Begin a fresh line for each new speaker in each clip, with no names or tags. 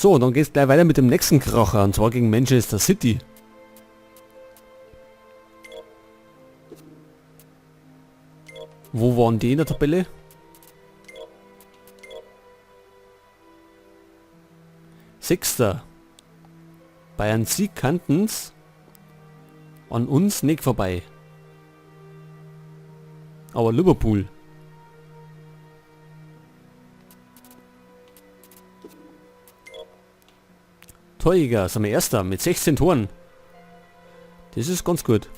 So, und dann geht's gleich weiter mit dem nächsten Kracher, und zwar gegen Manchester City. Wo waren die in der Tabelle? Sechster. Bayern Sieg kannten's an uns nicht vorbei. Aber Liverpool. Torjäger sind wir Erster mit 16 Toren. Das ist ganz gut.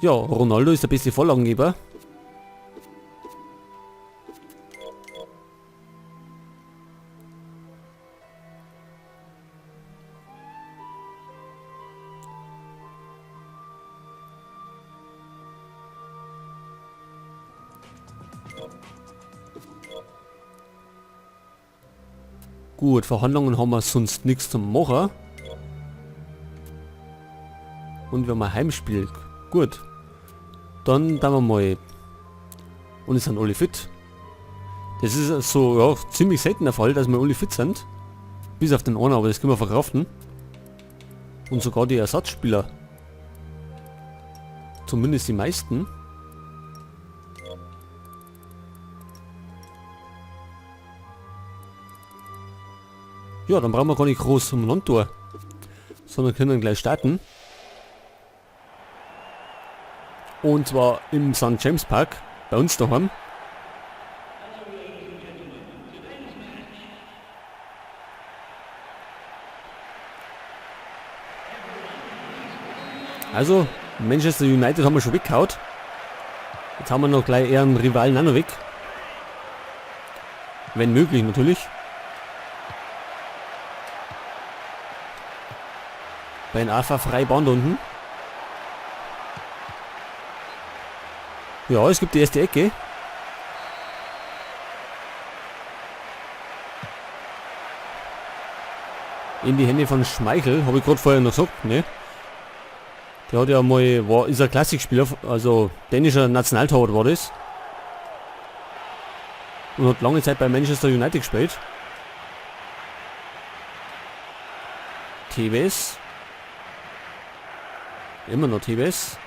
Ja, Ronaldo ist der beste Vorlagengeber. Gut, Verhandlungen haben wir sonst nichts zum machen. Und wir haben ein Heimspiel. Gut. Dann tun wir mal. Und es sind alle fit. Das ist so, ja, ziemlich selten der Fall, dass wir alle fit sind. Bis auf den einen, aber das können wir verkraften. Und sogar die Ersatzspieler. Zumindest die meisten. Ja, dann brauchen wir gar nicht groß um Landtor, sondern können gleich starten. Und zwar im Sankt James Park, bei uns daheim. Also, Manchester United haben wir schon weggehauen. Jetzt haben wir noch gleich eher einen Rivalen auch noch weg. Wenn möglich natürlich. Bei den AFA frei Bahn da unten. Ja, es gibt die erste Ecke. In die Hände von Schmeichel, habe ich gerade vorher noch gesagt, ne? Der hat ja mal, war, ist ein Klassikspieler, also dänischer Nationaltorwart war das. Und hat lange Zeit bei Manchester United gespielt. Tevez. Immer noch Tevez.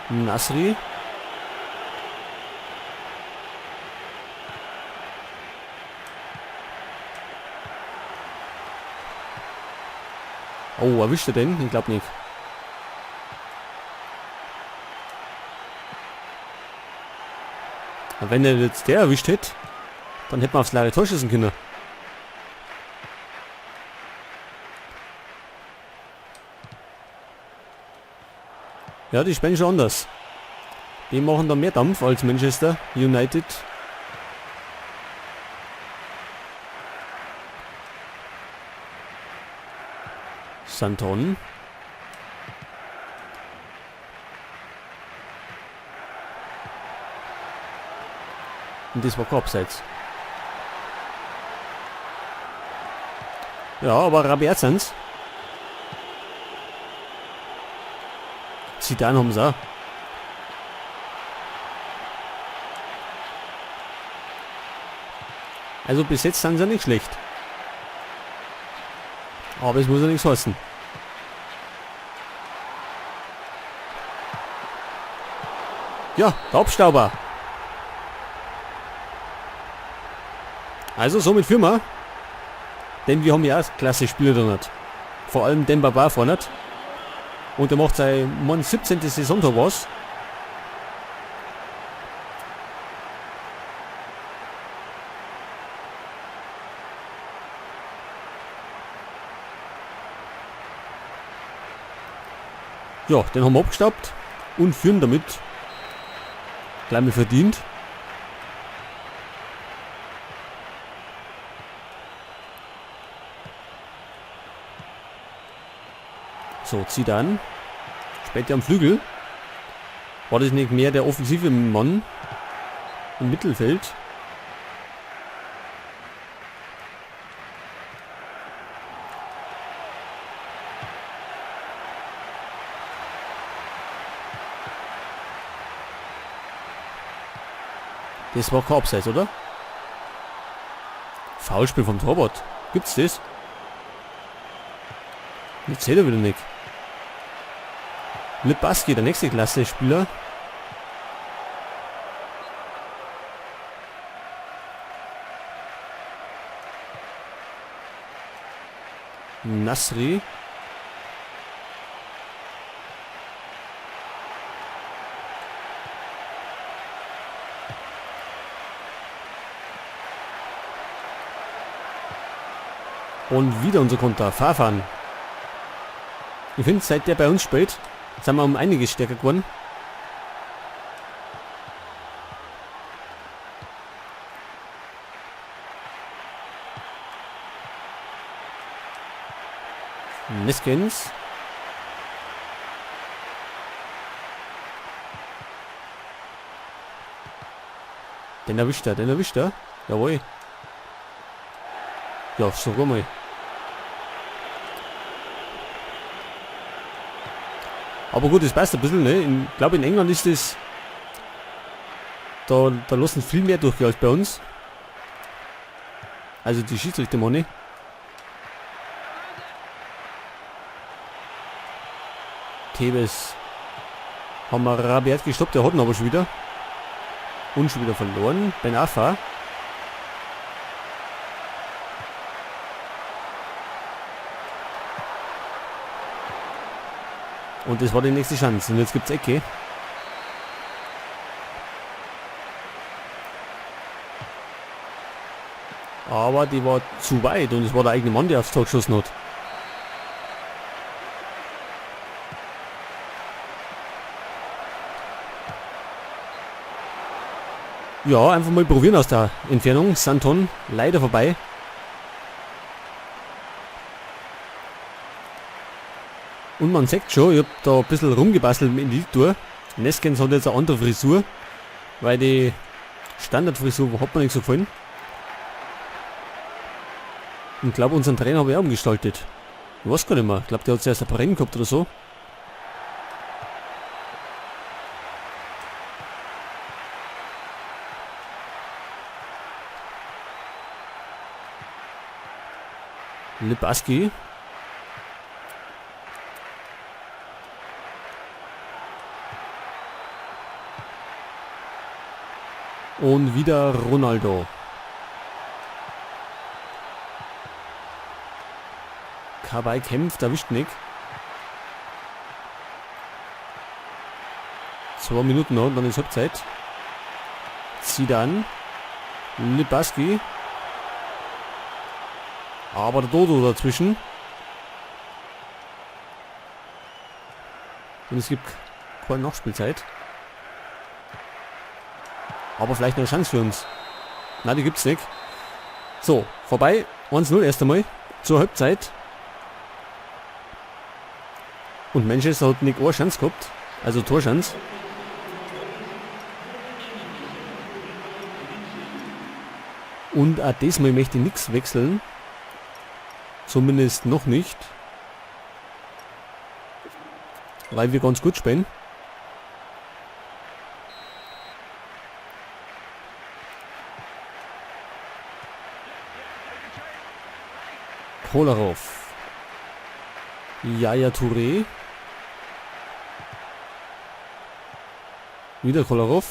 Nasri. Oh, erwischt er den? Ich glaub nicht. Aber wenn er jetzt der erwischt hätte, dann hätte man aufs leere Tor schießen können. Ja, die spielen schon anders. Die machen da mehr Dampf als Manchester United. Santon. Und das war kein Abseits. Ja, aber rabiat sind's. Zidane haben sie auch. Also bis jetzt sind sie nicht schlecht. Aber es muss ja nichts heißen. Ja, der Abstauber. Also somit führen wir. Denn wir haben ja auch klasse Spieler da nicht. Vor allem Demba Ba vorne. Und er macht sein Mann 17. Saisontor was. Ja, den haben wir abgestaubt und führen damit. Gleich mal verdient. So, Zidane. Später am Flügel. War das nicht mehr der offensive Mann im Mittelfeld? Das war kein Abseits, oder? Foulspiel vom Torwart. Gibt's das? Jetzt seht ihr wieder nicht. Libaski, der nächste Klasse-Spieler. Nasri. Und wieder unser Konter. Farfan. Ich finde, seit der bei uns spielt, sind wir um einiges stärker geworden. Niskins. Den erwischt er, den erwischt er. Jawohl. Ja, sag mal. Aber gut, das passt ein bisschen, ne? Ich glaube, in England ist das... Da lassen viel mehr durch als bei uns. Also die Schiedsrichter, meine ich. Tevez haben wir rabiat gestoppt, der hat ihn aber schon wieder. Und schon wieder verloren. Ben Arfa. Und das war die nächste Chance. Und jetzt gibt's Ecke. Aber die war zu weit und es war der eigene Mann, der aufs Tor geschossen hat. Ja, einfach mal probieren aus der Entfernung. Santon, leider vorbei. Und man sieht schon, ich hab da ein bisschen rumgebastelt mit dem Editor. Neskens hat jetzt eine andere Frisur, weil die Standardfrisur hat mir nicht so gefallen. Und ich glaub, unseren Trainer habe ich auch umgestaltet. Ich weiß gar nicht mehr. Ich glaub, der hat zuerst ein paar Rennen gehabt oder so. Libaski. Und wieder Ronaldo. Kabay kämpft, erwischt nicht. 2 Minuten noch und dann ist Halbzeit. Zidane. Libaski. Aber der Dodo dazwischen. Und es gibt keine Nachspielzeit. Aber vielleicht noch eine Chance für uns. Na, die gibt's nicht. So, vorbei. 1-0 erst einmal. Zur Halbzeit. Und Manchester hat nicht eine Chance gehabt. Also Torchance. Und auch diesmal möchte ich nichts wechseln. Zumindest noch nicht. Weil wir ganz gut spielen. Kolarov. Yaya Touré. Wieder Kolarov.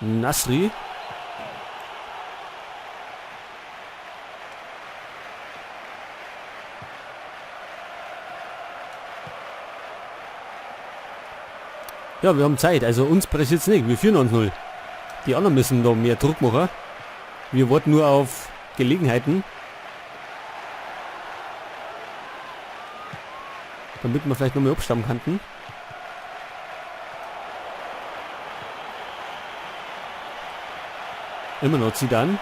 Nasri. Ja, wir haben Zeit. Also uns pressiert's nicht. Wir führen 1-0. Die anderen müssen da mehr Druck machen. Wir warten nur auf Gelegenheiten. Damit wir vielleicht nochmal abstammen könnten. Immer noch Zidane.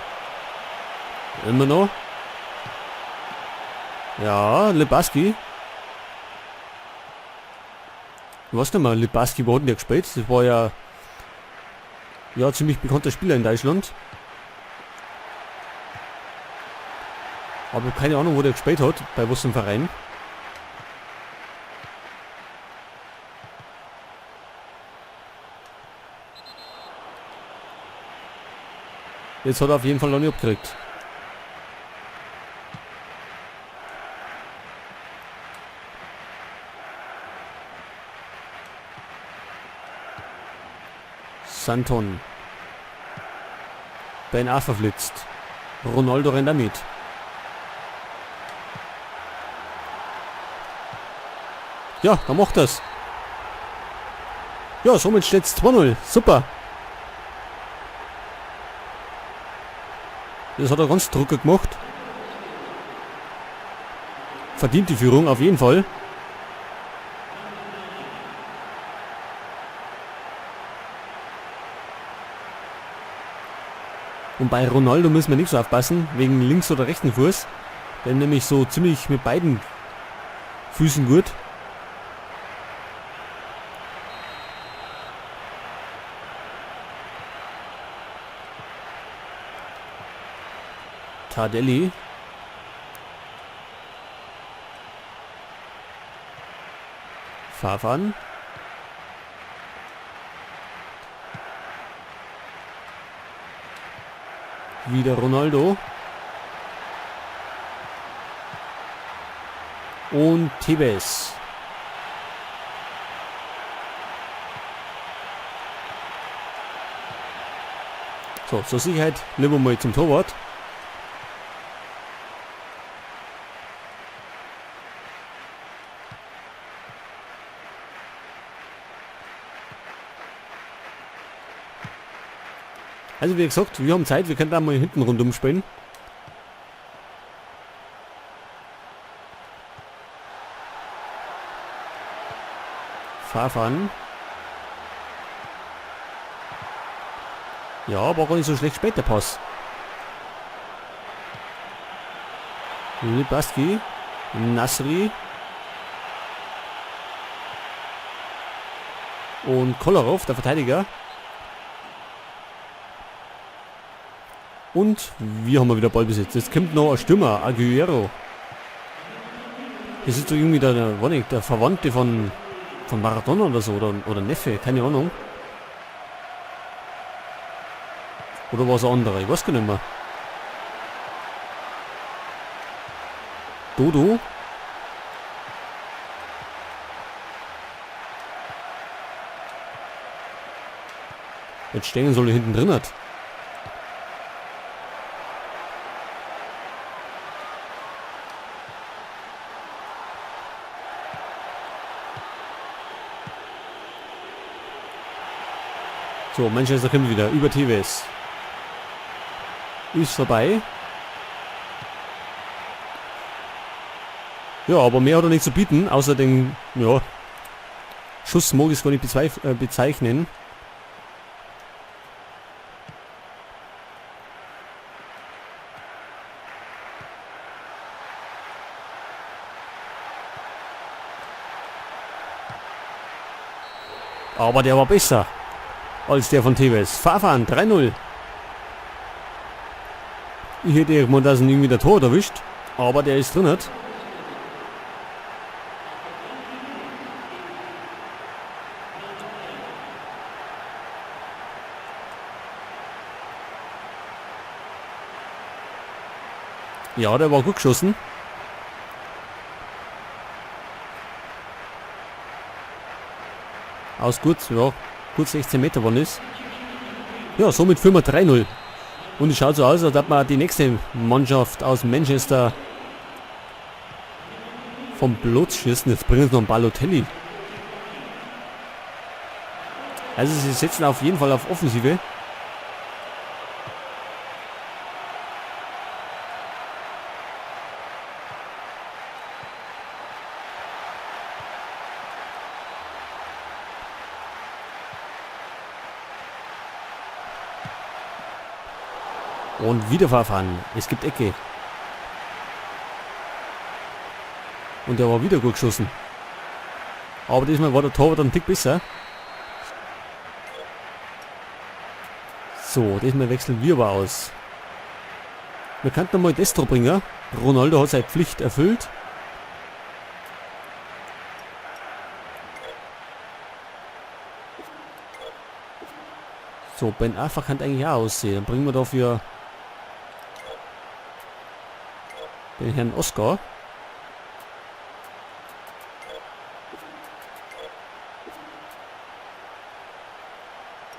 Immer noch. Ja, Libaski. Was denn mal, Libaski, wo hat denn der gespielt? Das war ja ziemlich bekannter Spieler in Deutschland. Aber keine Ahnung, wo der gespielt hat, bei was im Verein. Jetzt hat er auf jeden Fall noch nicht abgekriegt. Santon. Ben Arfa flitzt. Ronaldo rennt damit. Ja, da macht das. Ja, somit steht es 2-0. Super. Das hat er ganz Drucker gemacht. Verdient die Führung auf jeden Fall. Und bei Ronaldo müssen wir nicht so aufpassen, wegen links oder rechten Fuß. Der nämlich so ziemlich mit beiden Füßen gut. Tardelli. Farfan. Wieder Ronaldo. Und Tevez. So, zur Sicherheit nehmen wir mal zum Torwart. Also wie gesagt, wir haben Zeit, wir können da mal hinten rundum spielen. Farfan. Ja, war gar nicht so schlecht spät der Pass. Libaski. Nasri. Und Kolarov, der Verteidiger. Und wir haben wieder Ballbesitz. Jetzt kommt noch ein Stürmer, Aguero. Das ist doch irgendwie der Verwandte von Maradona oder so, oder Neffe, keine Ahnung. Oder war es ein anderer? Ich weiß gar nicht mehr. Dodo. Jetzt stehen soll er hinten drin hat. So, Manchester kommt wieder über Tevez. Ist vorbei. Ja, aber mehr hat er nicht zu bieten, außer den, ja, Schuss mag ich es gar nicht bezeichnen. Aber der war besser als der von Tevez. Farfan 3-0. Ich hätte irgendwann, dass ihn irgendwie der Tor erwischt, aber der ist drin hat. Ja, der war gut geschossen. Aus kurz, ja, gut 16 Meter waren es. Ja, somit führen wir 3-0. Und es schaut so aus, als ob man die nächste Mannschaft aus Manchester vom Platz schießen. Jetzt bringen sie noch einen Balotelli. Also sie setzen auf jeden Fall auf Offensive. Und wieder Farfan. Es gibt Ecke. Und der war wieder gut geschossen. Aber diesmal war der Torwart ein Tick besser. So, diesmal wechseln wir aber aus. Wir könnten mal Destro bringen. Ronaldo hat seine Pflicht erfüllt. So, Ben Arfa kann eigentlich auch aussehen. Dann bringen wir dafür Den Herrn Oscar.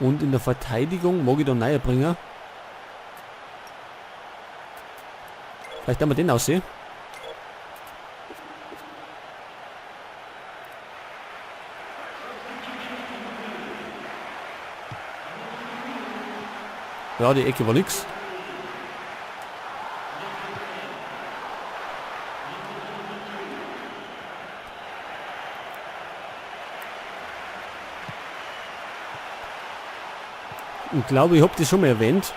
Und in der Verteidigung mag ich da neue bringen. Vielleicht haben wir den aussehen. Ja, die Ecke war nix. Ich glaube, ich hab das schon mal erwähnt,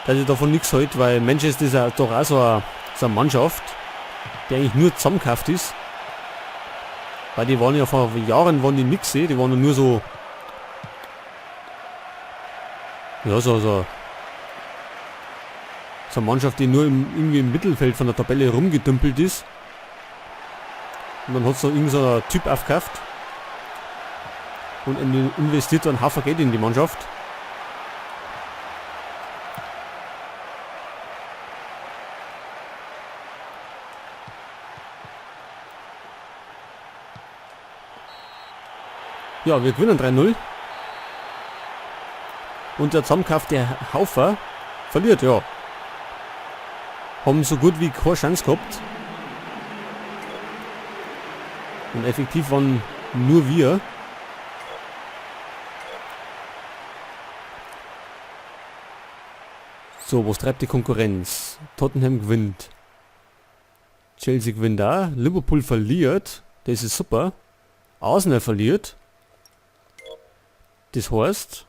dass ich davon nichts halte, weil Manchester ist ja doch auch so eine Mannschaft, die eigentlich nur zusammengekauft ist. Weil die waren ja vor Jahren waren die nix, die waren ja nur so, ja, so, so, so eine Mannschaft, die nur irgendwie im Mittelfeld von der Tabelle rumgedümpelt ist. Und dann hat so irgend so ein Typ aufgekauft und investiert dann einen Haufen Geld in die Mannschaft. Ja, wir gewinnen 3-0. Und der zusammenkaufte Haufer verliert, ja. Haben so gut wie keine Chance gehabt. Und effektiv waren nur wir. So, was treibt die Konkurrenz? Tottenham gewinnt. Chelsea gewinnt auch. Liverpool verliert. Das ist super. Arsenal verliert. Das heißt,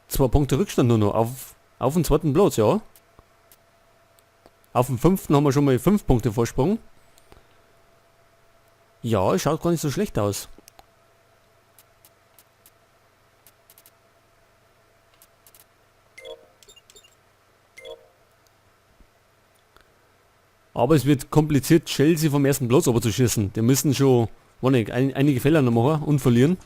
2 Punkte Rückstand nur noch auf den zweiten Platz, ja. Auf dem 5. haben wir schon mal 5 Punkte Vorsprung. Ja, schaut gar nicht so schlecht aus. Aber es wird kompliziert, Chelsea vom ersten Platz runter zu schießen. Die müssen schon, warte, einige Fehler noch machen und verlieren.